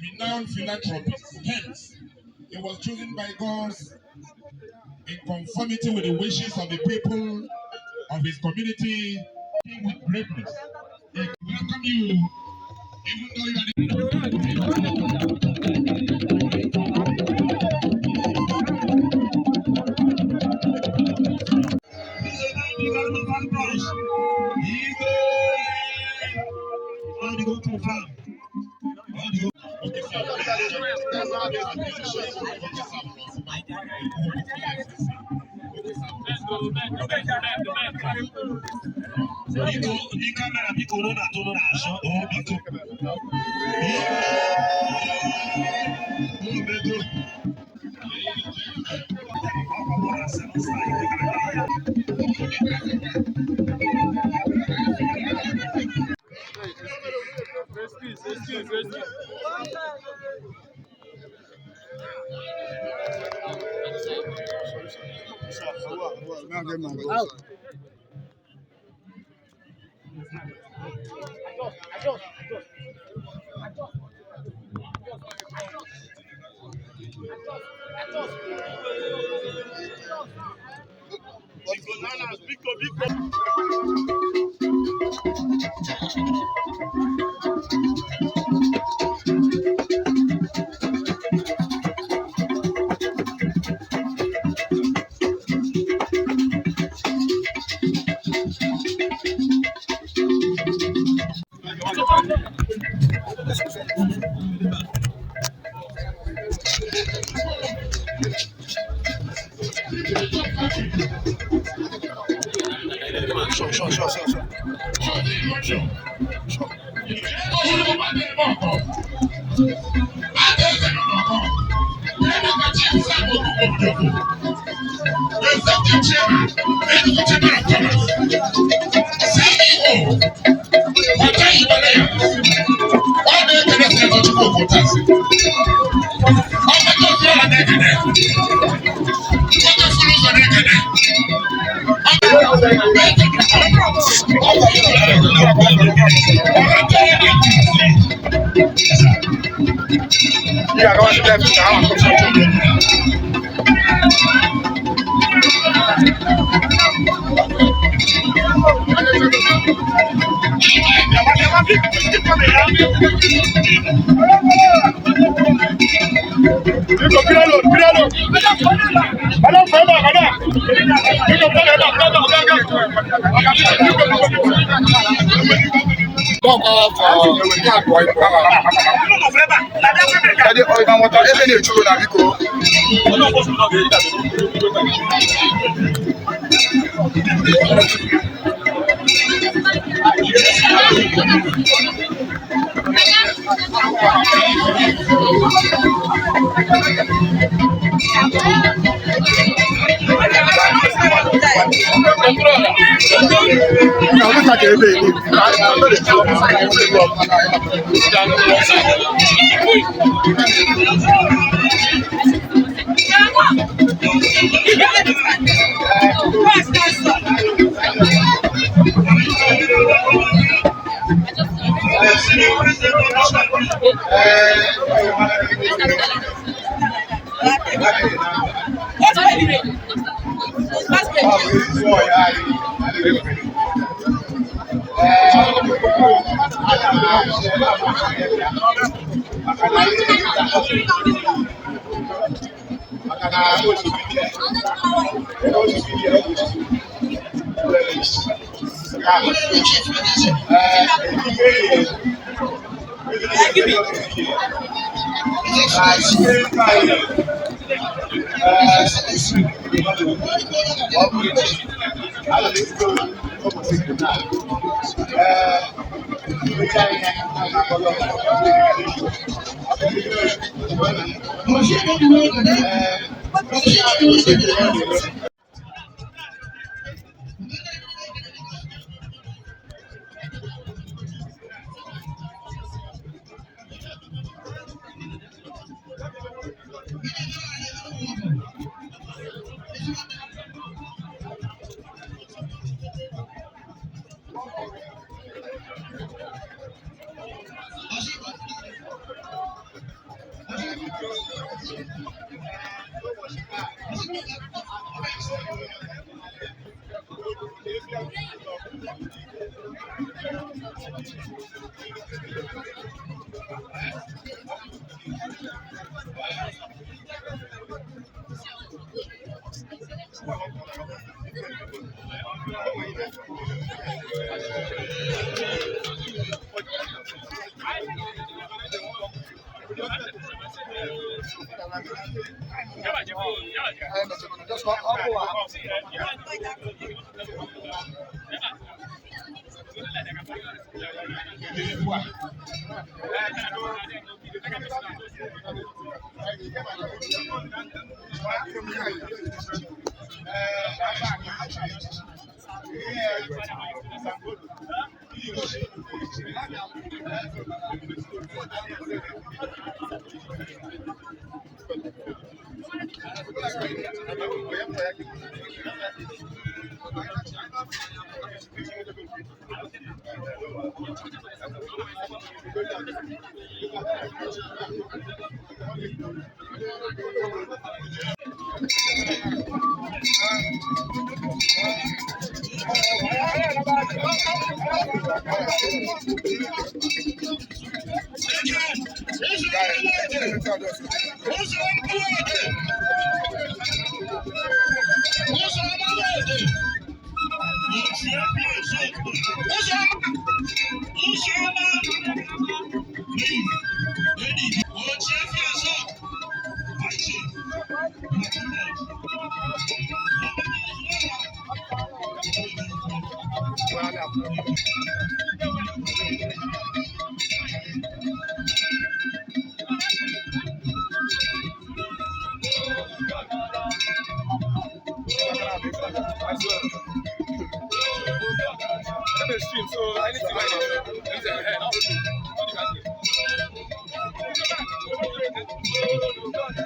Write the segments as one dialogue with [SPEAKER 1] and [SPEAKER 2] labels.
[SPEAKER 1] Renowned philanthropist. Hence, he was chosen by God in conformity with the wishes of the people of his community with greatness. They welcome you, even though you are the.
[SPEAKER 2] Biko, ndị camera, biko, nọ na-atụ nọ n'azụ. O biko. Omego. Ọkwa mụ na seven star ife gara aga.
[SPEAKER 3] Excuse, excuse, excuse. Biko, biko.
[SPEAKER 2] Sure, sure, sure, sure, sure.
[SPEAKER 1] Executive Chairman, Enugu Chamber of Commerce, CEO, Hotel Himalaya, ọ na-ekele Senator Chukwuka Ụtasị. Ọgbakọ Obiora na-ekele. Nwoke furu ụzọ na-ekele.
[SPEAKER 3] Yeah, I got left. I want to Biko, píralo, píralo. Madam, fẹ́ madam. Biko, píralo, píralo, píralo. Biko, biko, biko.
[SPEAKER 4] Daddy, ọ ga nweta ebe na-echuru na biko. Na ọ ka ebe ebe.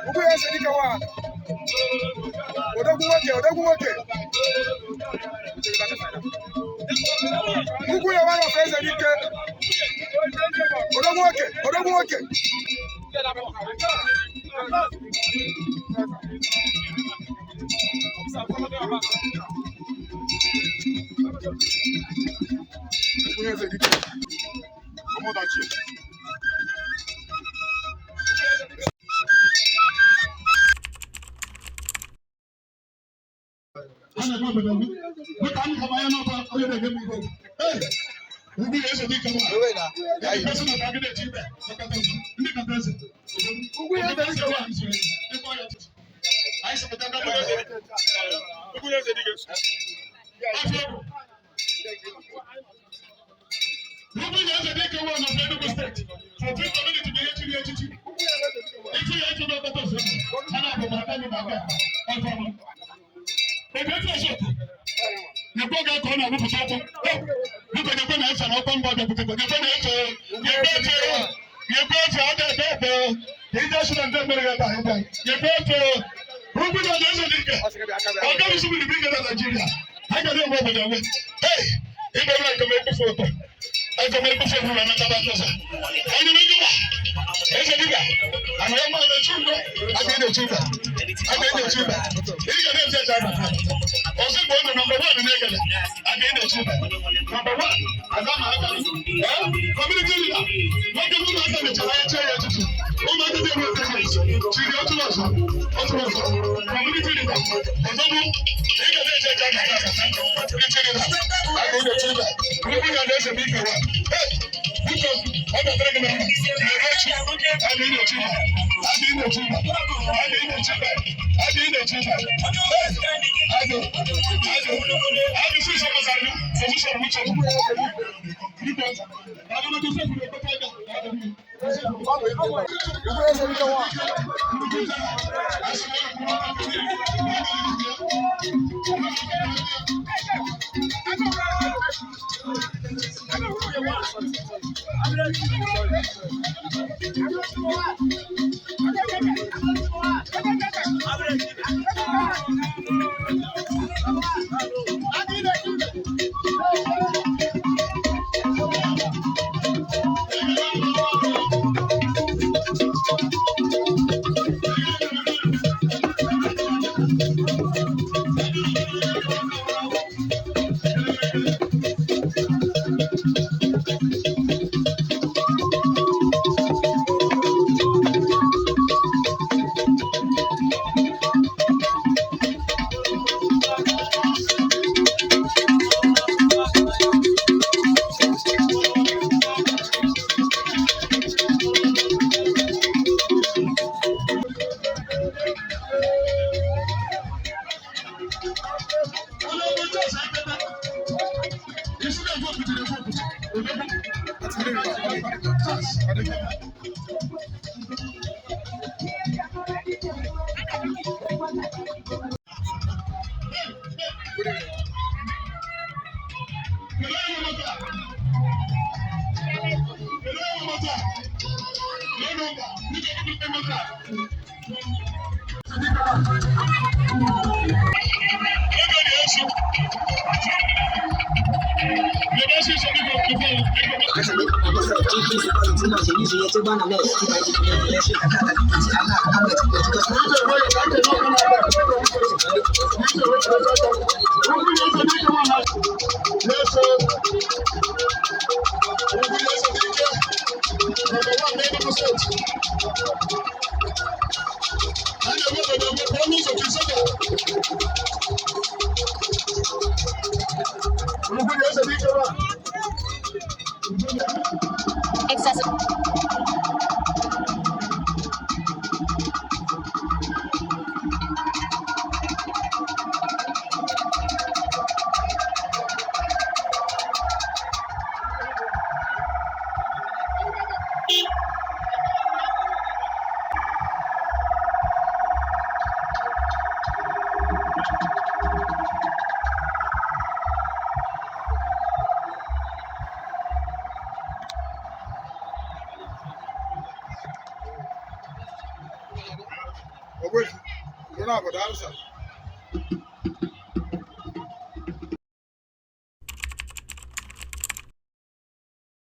[SPEAKER 4] Ugwu ya eze dike wa. Odogwu nwoke, odogwu nwoke. Ugwu ya nwa of eze dike. Odogwu nwoke, odogwu nwoke. Ugwu ya eze dike. Ọmọdachi. Ugwu ya eze dike wa.
[SPEAKER 5] Excessive.
[SPEAKER 4] Ogbuefi, ị na-abụ daalụ sir.